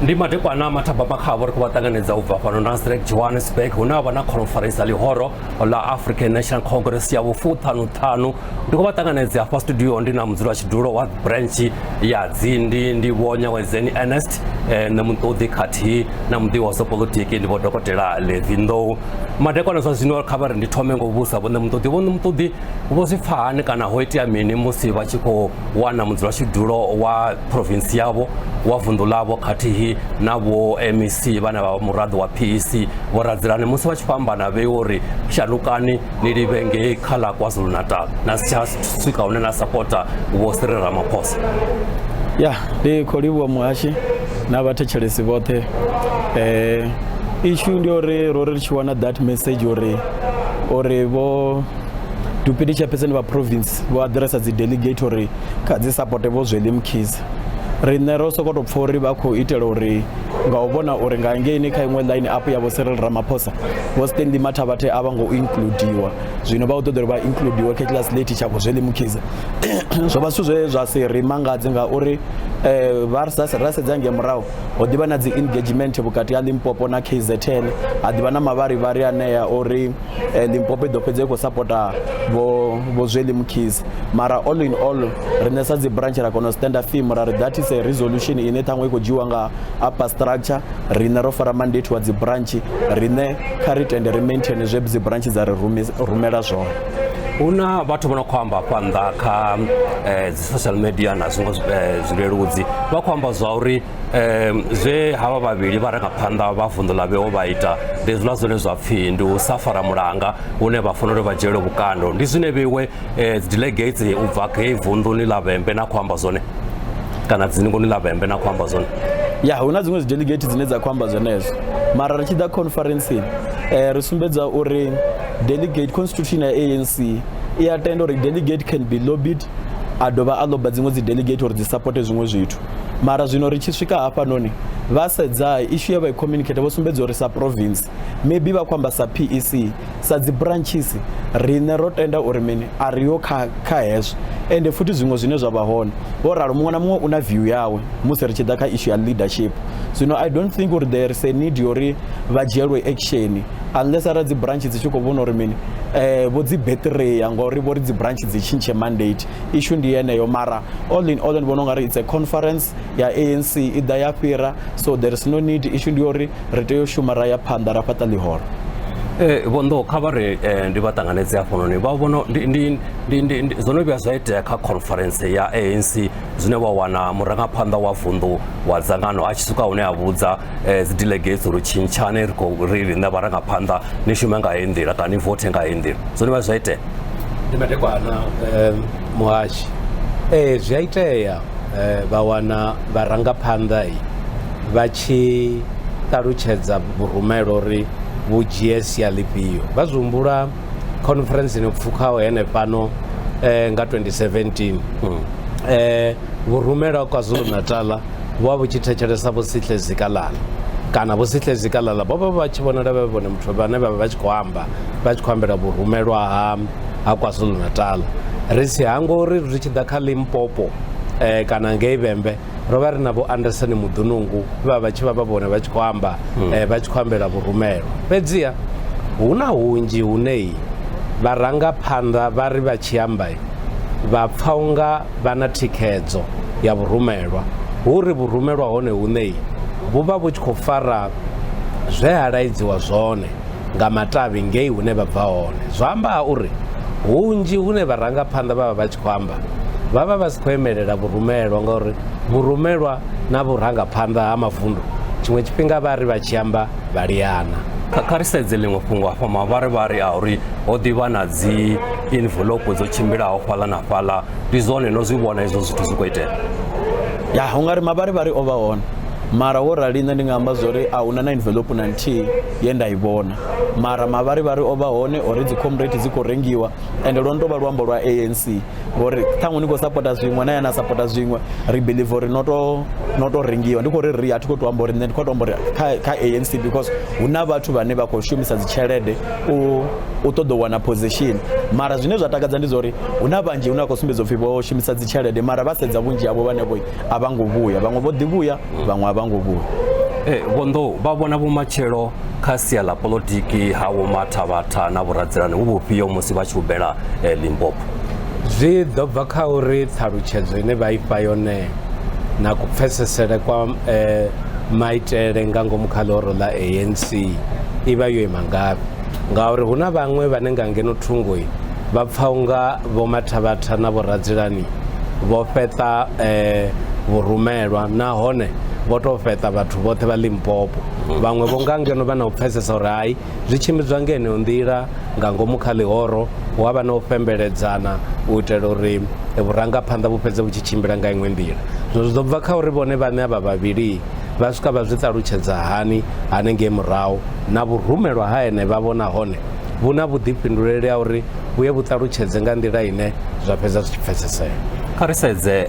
Ndi madekwana mathabama khavho ri khou vha ṱanganedza u bva fhano Nasrec Johannesburg, hune ha vha na conference ya ḽihoro ḽa African National Congress ya vhufuṱhanuṱhanu. Ndi khou vha ṱanganedza hafha studio, ndi na mudzulatshidulo wa branch ya Dzindi, ndi Vho Nyawedzeni Ernest, nṋe muṱoḓi khathihi na muḓivhi wa zwa poḽotiki ndi Vho Dokotela Levi Nḓou. Madekwana zwa zwino kha vha ri ndi thome ngo vhusa vho nṋe muṱoḓi. Vho nṋe muṱoḓi, vho zwi pfa hani kana ho itea mini musi vha tshi khou wana mudzulatshidulo wa province yavho, wa vunḓu ḽavho, khathihi na vho MEC vhane vha vha muraḓo wa PEC Vho Radzilani, musi vha tshi khou amba na vheiwa uri shandukani ni livhe ngei kha ḽa KwaZulu Natal na si tsha swika hune na sapota Vho Cyril Ramaphosa? Ya, ndi khou livhuwa muhashi na vhathetshelesi vhoṱhe. Issue ndi uri ro ri tshi wana that message uri vho deputy chairperson vha province vho addressa dzi delegate uri kha dzi supporte Vho Zweli Mkhize, riṋe ro sokou tou pfha uri vha khou itela uri nga u vhona uri nga ngeini kha iṅwe line up ya Vho Cyril Ramaphosa, Vho Stanley Mathabathe a vha ngo includiwa. Zwino vha u ṱoḓa uri vha includiwe kha class late tsha Vho Zweli Mkhize. Zwo vha zwithu zwe zwa si ri mangadze ngauri vha ra sedza ngei murahu ho ḓivha na dzi engagement vhukati ha Limpopo na KZN, ha ḓivha na mavharivhari anea uri Limpopo i ḓo fhedza i khou sapota Vho Zweli Mkhize. Mara all in all, riṋe sa dzi branch ra kona u standa firm, ra ri that is a resolution ine ṱhaṅwe i khou dzhiiwa nga upper structure. Riṋe ro fara mandate wa dzi branch, riṋe kha ri tende ri maintain zwe dzi branch dza ri rumela zwone. Hu na vhathu vho no khou amba hafha nnḓa kha dzi social media na zwiṅwe zwileludzi, vha khou amba zwa uri zwe havha vhavhili vharangaphanḓa vha vunḓu ḽa vheo vha ita ndi hezwiḽa zwine zwa pfhi ndi u sa fara mulanga, hune vha fanela uri vha dzhielwe vhukando. Ndi zwine vheiwe dzi delegates u bva ngei vunḓuni ḽa Vhembe na khou amba zwone, kana dzingoni ḽa Vhembe na khou amba zwone? Ya, hu na dziṅwe dzi delegate dzine dza khou amba zwenezwo, mara ri tshi ḓa conferenceni ri sumbedza uri delegate constitution ya ANC i a tenda uri delegate can be lobbied, a dovha a loba dziṅwe dzi delegate uri dzi supporte zwiṅwe zwithu. Mara zwino ri tshi swika hafhanoni, vha sedza issue ya vha i communicate, vho sumbedza uri sa province, maybe vha khou amba sa PEC, sa dzi branches riṋe ro tenda uri mini, a ri yo kha hezwo. Ende futhi zwiṅwe zwine zwa vha hone, vho ralo muṅwe na muṅwe u na view yawe musi ri tshi ḓa kha issue ya leadership. Zwino I don't think uri there is a need uri vha dzhielwe action, unless arali dzi branch dzi tshi khou vhona uri mini, vho dzi betreya ngori vho ri dzi branch dzi tshintshe mandate. Issue ndi yeneyo. Mara all in all, ndi vhona ungari it's a conference ya ANC, i ḓa ya fhira, so there is no need. Issue ndi uri ri tea u shuma ra ya phanḓa ra fhaṱa ḽihoro. Vho Nḓou, kha vha ri ndi vha ṱanganedze hafhanoni. Vha vhona ndi zwo no vhuya zwa itea kha conference ya ANC zwine wa wana murangaphanḓa wa vunḓu wa dzangano a tshi swika hune a vhudza dzi delegates uri tshintshane, ri khou ri riṋe vharangaphanḓa ni shume nga heyi nḓila kana ni vote nga heyi nḓila? Zwo no vhuya zwa itea? Ndi madekwana, muhashi. Ee, zwi a itea, vha wana vharangaphanḓa vha tshi ṱalutshedza vhurumelo uri vhu dzhie sia ḽifhio. Vha zwi humbula conference ino pfukhaho henefhano nga 2017, vhurumelo ha KwaZulu Natal vho vha vhu tshi thetshelesa Vho Sihle Zikalala, kana Vho Sihle Zikalala vho vha vha tshi vhonala vhe vhone muthu vhane vha vha vha tshi khou amba, vha tshi khou ambela vhurumelwa ha KwaZulu Natal. Ri si hangwe uri ri tshi ḓa kha Limpopo kana ngei Vhembe, ro vha ri na Vho Anderson Mudunungu, vha tshi vha vha vhone vha tshi khou amba, vha tshi khou ambela vhurumelwa. Fhedziha hu na hunzhi hune vharangaphanḓa vha ri vha tshi amba vha pfa unga vha na thikhedzo ya vhurumelwa, hu uri vhurumelwa hone hune vhu vha vhu tshi khou fara zwe ha laidziwa zwone nga matavhi ngei hune vha bva hone. Zwa amba uri hunzhi hune vharangaphanḓa vha vha vha tshi khou amba, vha vha vha si khou imelela vhurumelwa, ngauri vhurumelwa na vhurangaphanḓa ha mavundu tshiṅwe tshifhinga vha ri vha tshi amba vha liana. Kha ri sedze ḽiṅwe fhungo hafha, mavharivhari a uri ho ḓivha na dzi envelope dzo tshimbilaho fhaḽa na fhaḽa. Ndi zwone, no zwi vhona izwo zwithu zwi khou itea? Ya, ungari mavharivhari o vha hone, mara wo rali nṋe ndi nga amba zwori a huna na envelope na nthihi ye nda i vhona. Mara mavharivhari o vha hone uri dzi comrade dzi khou rengiwa, ende lwo no tou vha luambo lwa ANC, ngori ṱhaṅwe ni khou sapota zwiṅwe na ya na sapota zwiṅwe, ri believe uri no to rengiwa. Ndi khou ri a thi khou to amba uri nṋe, ndi khou to amba uri kha ANC, because hu na vhathu vhane vha khou shumisa dzi tshelede u ṱoḓa u wana position. Mara zwine zwa takadza ndi zwa uri hu na vhanzhi hune vha khou sumbedza upfhi vho shumisa dzi tshelede, mara vha sedza vhunzhi havho vhane vho a vha ngo vhuya, vhaṅwe vho ḓi vhuya, vhaṅwe a vha ngo vhuya. Vho Nḓou vha vhona vhumatshelo kha sia ḽa polotiki ha Vho Mathavatha na Vho Radzilani hu vhufhio musi vha tshi hubela Limpopo? Zwi ḓo bva kha uri ṱhalutshedzo ine vha ifha yone na kupfesesele kwa maitele nga ngomu kha ḽihoro ḽa ANC i vha yo ima ngafhi, ngauri hu na vhaṅwe vhane nga ngeno thungoi vha pfa unga Vho Mathavatha na Vho Radzilani vho fheṱa vhurumelwa nahone vho tou fheṱa vhathu vhoṱhe vha Limpopo. Vhaṅwe vho nga ngeno vha na u pfesesa uri hai, zwi tshimbidzwa nga heneyo nḓila nga ngomu kha ḽihoro, hu a vha na u fhembeledzana u itela uri vhurangaphanḓa vhu fhedze vhu tshi tshimbila nga iṅwe nḓila. Zwino zwi ḓo bva kha uri vhone vhaṋe avha vhavhili vha swika vha zwi ṱalutshedza hani hanengei murahu, na vhurumelwa ha henevha vho nahone vhu na vhuḓifhinduleli ha uri vhu ye vhu ṱalutshedze nga nḓila ine zwa fhedza zwi tshi pfesesea. Kha ri sedze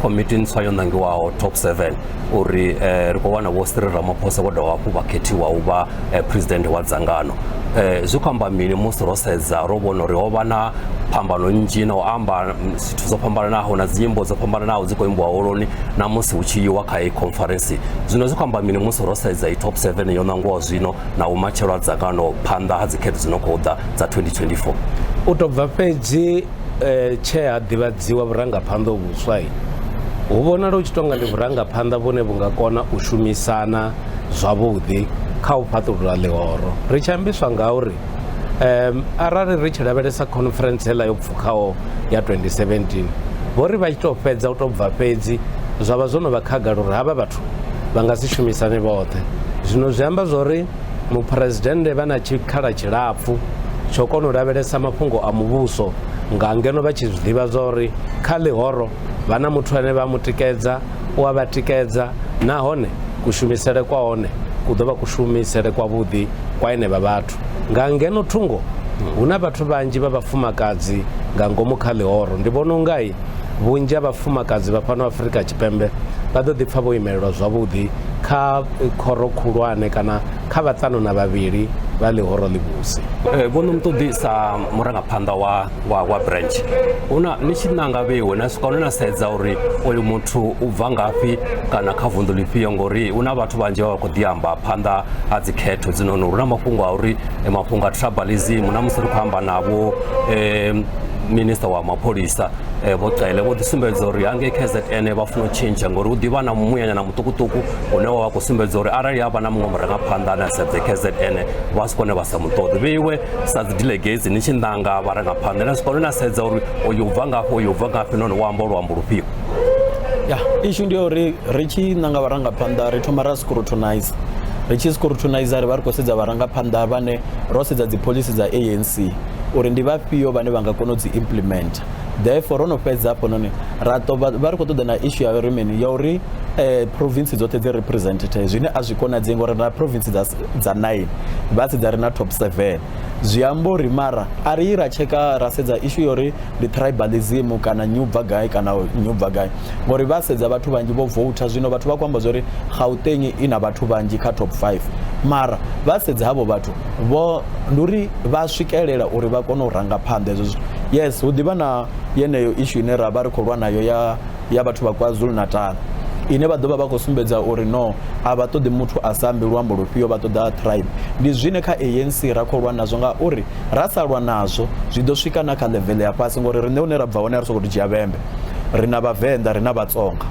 komiti ntswa yo ṋangiwaho top 7 uri ri khou wana Vho Cyril Ramaphosa vho dovha hafhu vha khethiwa u vha president wa dzangano. Zwi khou amba mini musi ro sedza ro vhona uri ho vha na phambano nnzhi na u amba zwithu zwo fhambananaho na dzinyimbo dzo fhambananaho dzi khou imbiwa holoni na musi hu tshi yiwa kha iyi conference. Zwino zwi khou amba mini musi ro sedza i top 7 yo ṋangiwaho zwino na vhumatshelo ha dzangano phanḓa ha dzikhetho dzi no khou ḓa dza 2024? U tou bva fhedzi tshe ha ḓivhadziwa vhurangaphanḓa uvhu vhuswa, hu vhonala hu tshi tonga ndi vhurangaphanḓa vhune vhu nga kona u shumisana zwavhuḓi kha u fhaṱulula ḽihoro. Ri tshi ambiswa ngauri arali ri tshi lavhelesa conference heiḽa yo pfukhaho ya 2017, vho ri vha tshi tou fhedza u tou bva fhedzi zwa vha zwo no vha khagala uri havha vhathu vha nga si shumisane vhoṱhe. Zwino zwi amba zwori muphuresidennde vha na tshikhala tshilapfu tsho kona u lavhelesa mafhungo a muvhuso nga ngeno vha tshi zwi ḓivha zwa uri kha ḽihoro vha na muthu ane vha mu tikedza, u a vha tikedza, nahone kushumisele kwa hone ku ḓo vha kushumisele kwavhuḓi kwa henevha vhathu. Nga ngeno thungo hu na vhathu vhanzhi vha vhafumakadzi nga ngomu kha ḽihoro. Ndi vhona ungai vhunzhi ha vhafumakadzi vha fhano Afrika Tshipembe vha ḓo ḓipfa vho imelelwa zwavhuḓi kha khoro khulwane kana kha vhaṱanu na vhavhili vha ḽihoro ḽivhusi. Vho Ṋomuṱoḓi, sa murangaphanḓa wa branch, huna ni tshi nanga vheiwe na swika hune na sedza uri uyu muthu u bva ngafhi kana kha vunḓu ḽifhio, ngori hu na vhathu vhanzhi vha vha khou ḓi amba phanḓa ha dzikhetho dzinoni hu na mafhungo a uri mafhungo a tribalism, na musi ri khou amba navho minista wa mapholisa Vho Cele vho ḓi sumbedza uri hangei KZN vha funa u tshintsha, ngori hu ḓivha na muyanyana muṱukuṱuku une wa vha khou sumbedza uri arali ha vha na muṅwe murangaphanḓa ane a sa bve KZN vha si kone vha sa mu ṱoḓi. Vheiwe sa dzi delegates ni tshi ṋanga vharangaphanḓa na swika hune na sedza uri uyu u bva ngafhi, uyu u bva ngafhi, nahone u amba luambo lufhio? Ya, issue ndi ya uri ri tshi ṋanga vharangaphanḓa ri thoma ra scrutinize. Ri tshi scrutinize ri vha ri khou sedza vharangaphanḓa vhane ro sedza dzi phoḽisi dza ANC uri ndi vhafhio vhane vha nga kona u dzi implement. Therefore ro no fhedza hafhanoni ra to vha ri khou ṱoḓa na issue ya uri mini, ya uri province dzoṱhe dzi represented, zwine a zwi konadzei ngori na province dza 9 vha sedza ri na top 7. Zwi amba uri mara a ri ra tsheka ra sedza issue ya uri ndi tribalism kana nnyi u bva gai kana nnyi u bva gai, ngori vha sedza vhathu vhanzhi vho voter. Zwino vhathu vha khou amba zwori Gauteng i na vhathu vhanzhi kha top 5, mara vha sedza havho vhathu vho ndi uri vha swikelela uri vha kone u ranga phanḓa hezwo zwithu. Yes, hu ḓivha na yeneyo issue ine ra vha ri khou lwa nayo ya vhathu vha KwaZulu Natal, ine vha ḓo vha vha khou sumbedza uri no, a vha ṱoḓi muthu a sa ambi luambo lufhio, vha ṱoḓa tribe. Ndi zwine kha ANC ra khou lwa nazwo, ngauri ra sa lwa nazwo zwi ḓo swika na kha level ya fhasi, ngori riṋe hune ra bva hone a ri sokou tou dzhia vhembe, ri na vhavenḓa, ri na vhatsonga,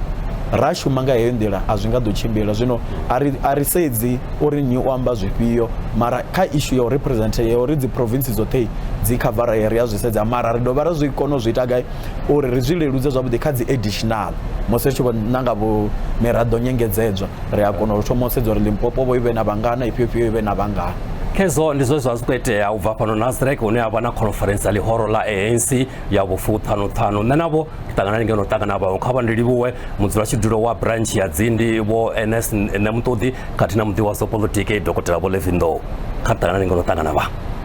ra shuma nga heyo nḓila a zwi nga ḓo tshimbila. Zwino a ri sedzi uri nnyi u amba zwifhio, mara kha issue ya u represent ya uri dzi province dzoṱhe dzi khavara ri a zwi sedza, mara ri dovha ra zwi kona u zwi ita gai uri ri zwi leludze zwavhuḓi kha dzi additional. Musi ri tshi khou nanga vho miraḓo nyengedzedzwa, ri a kona u thoma u sedza uri Limpopo vho i vhe na vhangana, ifhio ifhio i vhe na vhangana. Khezwo ndi zwe zwa zwi khou itea u bva fhano Nasrec, hune ha vha na conference ya ḽihoro ḽa ANC ya vhufuṱhanuṱhanu. Nṋe navho ṱanganani ngeno ṱangana vhaṅwe. Kha vha ndi livhuwe mudzulatshidulo wa branch ya Dzindi Vho Ernest Ṋemuṱoḓi khathihi na muḓivhi wa zwa poḽotiki Dokotela Vho Levi Nḓou. Kha ṱanganani ngeno ṱangana vhaṅwe.